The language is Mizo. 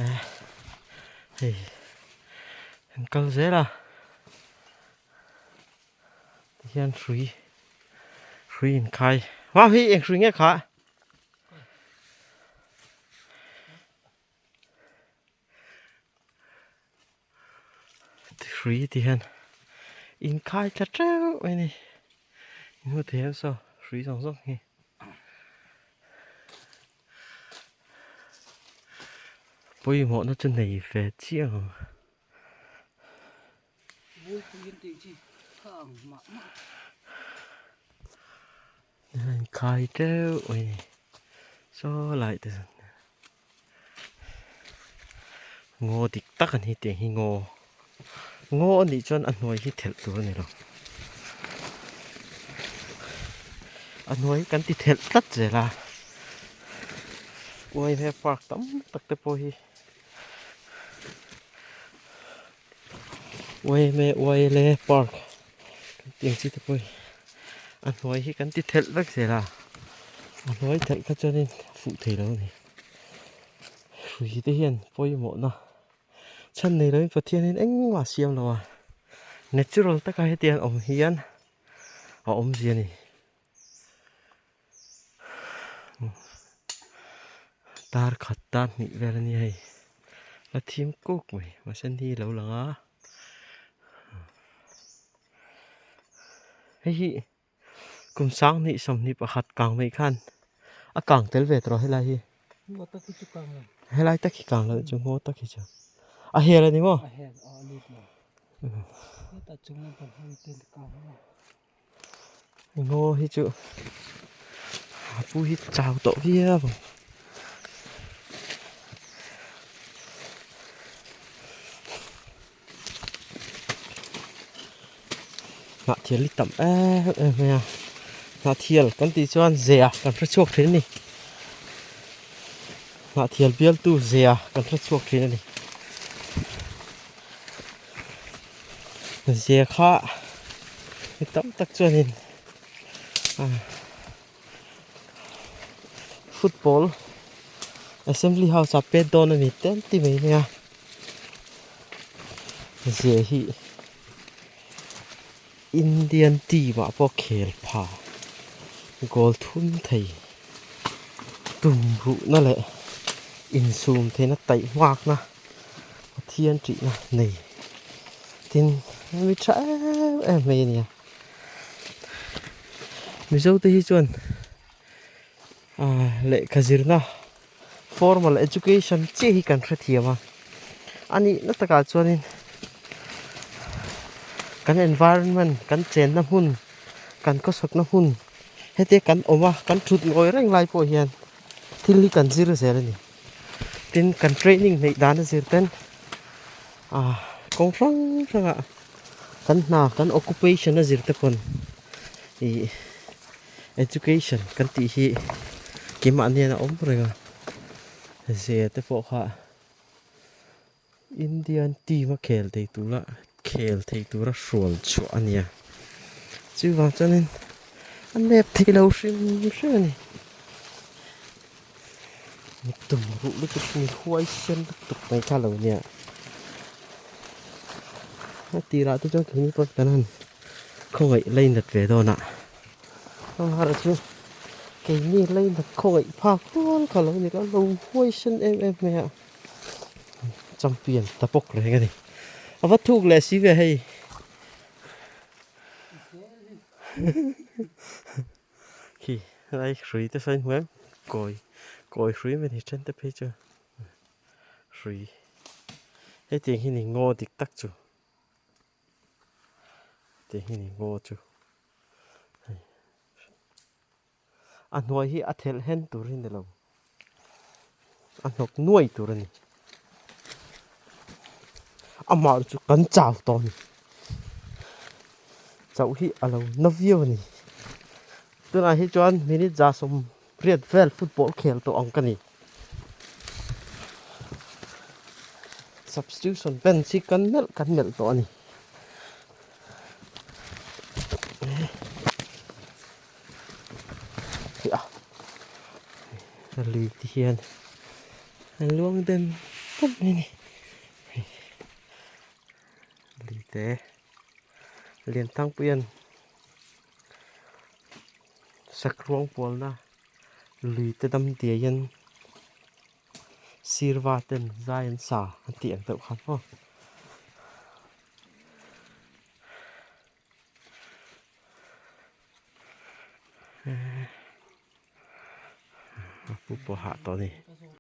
Hei an kal zel a tihian hrui hrui inkhai vau hi eng hrui nge kha hrui ti hian inkhai tla teuh mai a ni inhmu thei em saw hrui zawng zawng hi. Pawimawhna chu nei ve chiang ang. Khai teuh mai ni saw lai te chuan ngaw dik tak a ni tih hi ngaw ngaw a nih chuan a hnuai hi thelh tur a ni lo a hnuai kan ti thelh tlat zel a uaime park tam tak te pawh hi uaime uaile park kan tih ang chi te pawh hi a hnuai hi kan ti thelh vek zel a a hnuai thelh kha chuanin a fuh thei lo a ni hrui te hian pawimawhna chhan nei loin Pathianin engmah a siam lo a natural taka hetiang awm hian a awmzia a ni. Dar khat dar hnih vel a nia hei a thim kuk mai mahse ni a lo lang a hei hi kum sanghnih sawmhnih pakhat kang mai khan a kang tel ve tawh helai hi helai tak hi kang lo chu ngaw tak hi chu a hel a ni maw. Ngaw hi chu a pu hi chau tawh viau ang. Hnahthial hi tam em em mai a hnahthial kan tih chuan zia kan hre chhuak thin a ni hnahthial bialtu zia kan hre chhuak thin a ni zia kha mi tam tak chuanin football assembly house ah pet dawn a ni tel ti mai nia zia hi Indian team ah pawh khel pha goal thum thei tum ruhna leh insum theihna taih nghakna Pathian tihna nei tin mi tha em em mai a nia. Mizo te hi chuan lehkha zirna formal education chiah hi kan hrethiam a a nihna takah chuanin kan environment kan chenna hmun kan khawsakna hmun heti kan awm a kan thut ngawi reng lai pawh hian thil hi kan zir zel a ni tin kan training neih dan a zir ten kawng hrang hrangah kan hna kan occupation a zir te pawn ih education kan tih hi keimah nen a awm reng a ze te pawh kha Indian team a khel thei tura khel thei tura hrual chhuah a ni a chuvang chuanin a nep thei lo hrim hrim a ni tum ruh lutuk hi huai sen lutuk mai kha a lo nia a tirah te chuan keini pawh kan han khawngaih lainat ve dawn a amaherawh chu keini lainat khawngaih phak rual kha lo ni lo lo huai sen em em mai a champion ta bawk reng a ni a va thuk leh si ve hei khi lai hrui te sawn hmu em kawi kawi hrui mai ni then te phei chu hrui hetiang hi ni ngaw dik tak chu hetiang hi ni ngaw chu hei a hnuai hi a thelh hen tur hi ni lo a hnawk nuai tur a ni amah chu kan chau tawh a ni chauh hi a lo na viau a ni tunah hi chuan minute za sawm riat vel football khel tawh ang ka ni substitution bench hi kan melh kan melh tawh a ni. Lui te hian an luang den. tawp mai a ni hei luite Lianthangpuia'n sakruang pualna luite dam diaiin sirva ten zai an sa an tih ang deuh khan maw. A pu pawh hah tawh a ni.